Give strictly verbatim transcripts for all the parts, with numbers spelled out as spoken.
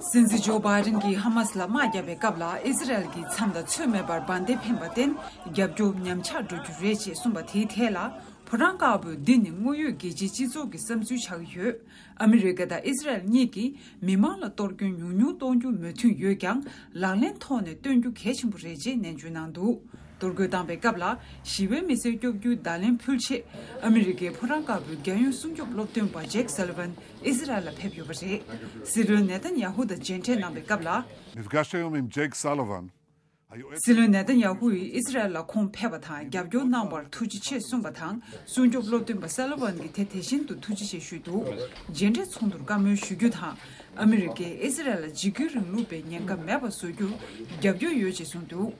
སྲིད་འཛིན་ཇོ་བྷའི་ཌེན་གྱིས་ཧ་མ་སི་ལ་དམག་བརྒྱབ་པའི་སྐབས་ལ་ཨི་ཟི་རལ་གྱིས་མཚམས་དང་ཚོད་མེད་པར་འབར་མདེལ་འཕེན་པར་བརྟེན་རྒྱབ་སྐྱོར་ཉམས་ཆག་འགྲོ་རྒྱུ་རེད་ཅེས་གསུངས་པ་དེའི་ཐད་ལ། ཕོ་བྲང་དཀར་པོས་འདི་ནི་དངོས་ཡོད་རྒྱལ་སྤྱིའི་སྤྱི་ཚོགས་ཀྱི་བསམ་ཚུལ་ཆགས་ཀྱི་ཡོད། ཨ་མི་རི་ཀ་དང་ཨི་ཟི་རལ་གཉིས་ཀྱིས་མི་མང་ལ་གཏོར་སྐྱོན་ཉུང་ཉུང་གཏོང་རྒྱུ་མོས་མཐུན་ཡོད་ཀྱང་། ལག་ལེན་ཐོག་ནས་སྟོན་རྒྱུ་གལ་ཆེན་པོ་རེད་ཅེས་ནན་བརྗོད་གནང་འདུག། གཏོར་རྒོལ་བཏང་པའི་སྐབས་ལ་ཞི་བའི་མི་སེར་སྐྱོབ་རྒྱུའི་བརྡ་ལན་ཕུལ་ཆེད། ཨ་མི་རི་ཀའི་ཕོ་བྲང་དཀར་པོའི་རྒྱལ་ཡོངས་སྲུང་སྐྱོབ་སློབ་སྟོན་པ་ཇེག་སཱ་ལི་ཝན་ཨི་ཟི་རལ་ལ་ཕེབས་ཡོད་པ་རེད། སྲིད་བློན་ནེ་ཐན་ཡ་ཧུ་དང་མཇལ་འཕྲད་གནང་པའི་སྐབས་ལ། نفقش اليوم مع جيك ساليفان. སྲིད་བློན་ནེ་ཐན་ཡ་ཧུ་ཡིས་ཨི་ཟི་རལ་ལ་ཁོང་ཕེབས་པ་དང་རྒྱབ་སྐྱོར་གནང་བར་ཐུགས་རྗེ་ཆེ་གསུངས་པ་དང་། སྲུང་སྐྱོབ་སློབ་སྟོན་པ་སཱ་ལི་ཝན་གྱིས་དེ་དེ་བཞིན་དུ་ཐུགས་རྗེ་ཆེ་ཞུས་འདུག། མཇལ་འཕྲད་ཚོགས་འདུར་བཀའ་མོལ་ཞུ་རྒྱུ་དང་། ཨ་མི་རི་ཀས་ཨི་ཟི་རལ་ལ་འཇིགས་སྐུལ་རིང་ལུགས་པའི་ཉེན་ཁ་མེད་པ་བཟོ་རྒྱུར་རྒྱབ་སྐྱོར་ཡོད་ཅེས་གསུངས་འདུག།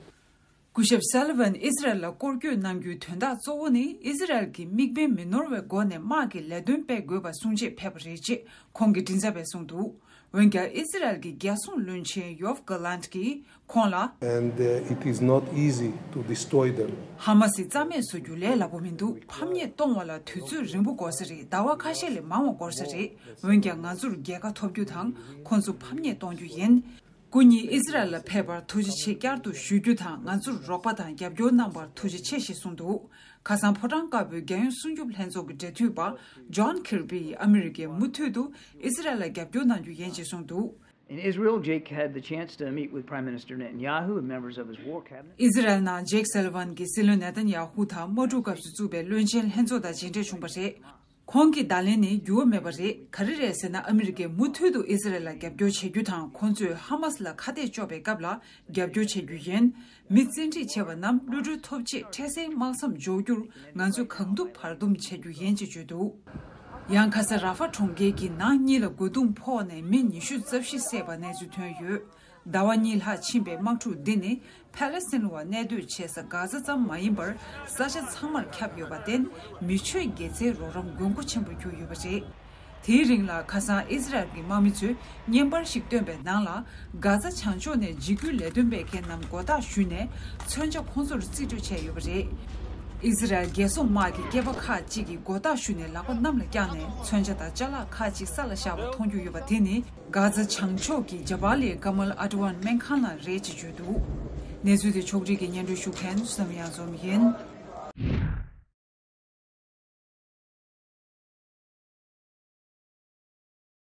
སྐུ་ཞབས་སཱ་ལི་ཝན་ཨི་ཟི་རལ་ལ་སྐོར་སྐྱོད་གནང་རྒྱུའི་དོན་དག་གཙོ་བོ་ནི་ཨི་ཟི་རལ་གྱི་དམིགས་འབེན་མི་ནོར་བའི་སྒོ་ནས་དམག་གི་ལས་དོན་སྤེལ་དགོས་པ་གསུང་ཆེད་ཕེབས་པ་རེད་ཅེས་ཁོང་གི་མགྲིན་ཚབ་པས་གསུངས་འདུག། འོན་ཀྱང་ཨི་ཟི་རལ་གྱི་རྒྱལ་སྲུང་བློན་ཆེན་ཡོབ་གྷ་ལན་ཊ་གྱིས་ཁོང་ལ། And uh, it is not easy to destroy them. ཧ་མ་སི་རྩ་མེད་བཟོ་རྒྱུ་ལས་སླ་པོ་མི་འདུག། ཕམ་ཉེས་གཏོང་བ་ལ་དུས་ཚོད་རིང་པོ་འགོར་ས་རེད། ཟླ་བ་ཁ་ཤས་ལས་མང་བ་འགོར་ས་རེད། འོན་ཀྱང་ང་ཚོར་རྒྱལ་ཁ་ཐོབ་རྒྱུ་དང་ཁོང་ཚོ་ཕམ་ཉེས་གཏོང་རྒྱུ་ཡིན། སྐུ་ཉིད་ཨི་ཟི་རལ་ལ་ཕེབས་པར་ཐུགས་རྗེ་ཆེ་བསྐྱར་དུ་ཞུ་རྒྱུ་དང་། ང་ཚོར་རོགས་པ་དང་རྒྱབ་སྐྱོར་གནང་བར་ཐུགས་རྗེ་ཆེ་ཞེས་གསུངས་འདུག། ཁ་སང་ཕོ་བྲང་དཀར་པོའི་རྒྱལ་ཡོངས་སྲུང་སྐྱོབ་ལྷན་ཚོགས་ཀྱི་འབྲེལ་མཐུད་པ་ཇོན་ཁིར་པིས་ཨ་མི་རི་ཀས་མུ་མཐུད་དུ་ཨི་ཟི་རལ་ལ་རྒྱབ་སྐྱོར་གནང་རྒྱུ་ཡིན་ཅེས་གསུངས་འདུག། In Israel, Jake had the chance to meet with Prime Minister Netanyahu and members of his war cabinet. ཨི་ཟི་རལ་ནང་ཇེག་སཱ་ལི་ཝན་གྱིས་སྲིད་བློན་ནེ་ཐན་ཡ་ཧུ་དང་དམག་འཁྲུག་སྐབས་སུ་བཙུགས་པའི་བློན་ཆེན་ལྷན་ཚོགས་དང་མཇལ་འཕྲད་བྱུང་བ་རེད། ཁོང་གི་བརྡ་ལན་ནི་འགྱུར་བ་མེད་པ་རེད། ག་རེ་རེད་ཟེར་ན། ཨ་མི་རི་ཀས་མུ་མཐུད་དུ་ཨི་ཟི་རལ་ལ་རྒྱབ་སྐྱོར་བྱེད་རྒྱུ་དང་། ཁོང་ཚོས་ཧ་མ་སི་ལ་ཁ་གཏད་གཅོག་པའི་སྐབས་ལ་རྒྱབ་སྐྱོར་བྱེད་རྒྱུ་ཡིན། མི་བཙན་ཁྲིད་བྱས་པ་རྣམས་གློད་གྲོལ་ཐོབ་ཆེད་འཕྲལ་སེལ་དམག་མཚམས་འཇོག་རྒྱུར་ང་ཚོས་གང་ཐུབ་བར་འདུམ་བྱེད་རྒྱུ་ཡིན་ཅེས་བརྗོད་འདུག། ཡང་ཁ་སང་ར་ཧྥ་གྲོང་ཁྱེར་གྱི་ནང་གཉིས་ལ་རྒོལ་རྡུང་ཕོག་ནས་མི་ཉི་ཤུ་རྩ་བཞི་བསད་པ་གནས་ཚུལ་ཐོན་ཡོད། ཟླ་བ་གཉིས་ལྷག་ཕྱིན་པའི་དམག་འཁྲུག་འདི་ནི་ཕ་ལེ་སི་ཐན་བ་གནས་སྡོད་བྱེད་ས་གྷ་ཛ་ཙམ་མ་ཡིན་པར་ས་ཆ་ཚང་མར་ཁྱབ་ཡོད་པར་བརྟེན། མི་ཆོས་དགེ་རྩའི་རོགས་རམ་དགོས་མཁོ་ཆེན་པོར་གྱུར་ཡོད་པ་རེད། དེའི་རིང་ལ་ཁ་སང་ཨི་ཟི་རལ་གྱི་དམག་མི་ཚོས་བརྙན་པར་ཞིག་བཏོན་པའི་ནང་ལ། གྷ་ཛ་བྱང་ཕྱོགས་ནས་འཇིགས་སྐུལ་ལས་དོན་སྤེལ་མཁན་རྣམས་མགོ་བཏགས་ཞུས་ནས་མཚོན་ཆ་ཁོང་ཚོར་རྩིས་སྤྲོད་བྱས་ཡོད་པ་རེད། ཨི་ཟི་རལ་རྒྱལ་སྲུང་དམག་གི་སྐྱེས་པ་ཁག་ཅིག་གིས་མགོ་བཏགས་ཞུས་ནས་ལག་པ་གནམ་ལ་བརྐྱངས་ནས་མཚོན་ཆ་དང་ཅ་ལག་ཁག་ཅིག་ས་ལ་བཞག་པ་མཐོང་རྒྱུ་ཡོད་པ་དེ་ནི། གྷ་ཛ་བྱང་ཕྱོགས་ཀྱི་ཇ་བ་ལི་ཀ་མལ་ཨ་ཏི་ཝན་སྨན་ཁང་ནང་རེད་ཅེས་བརྗོད་འདུག། གནས་ཚུལ་དེ་ཕྱོགས་སྒྲིག་གིས་སྙན་སྒྲོན་ཞུ་མཁན་བསམ་ཡང་འཛོམས་ཡིན།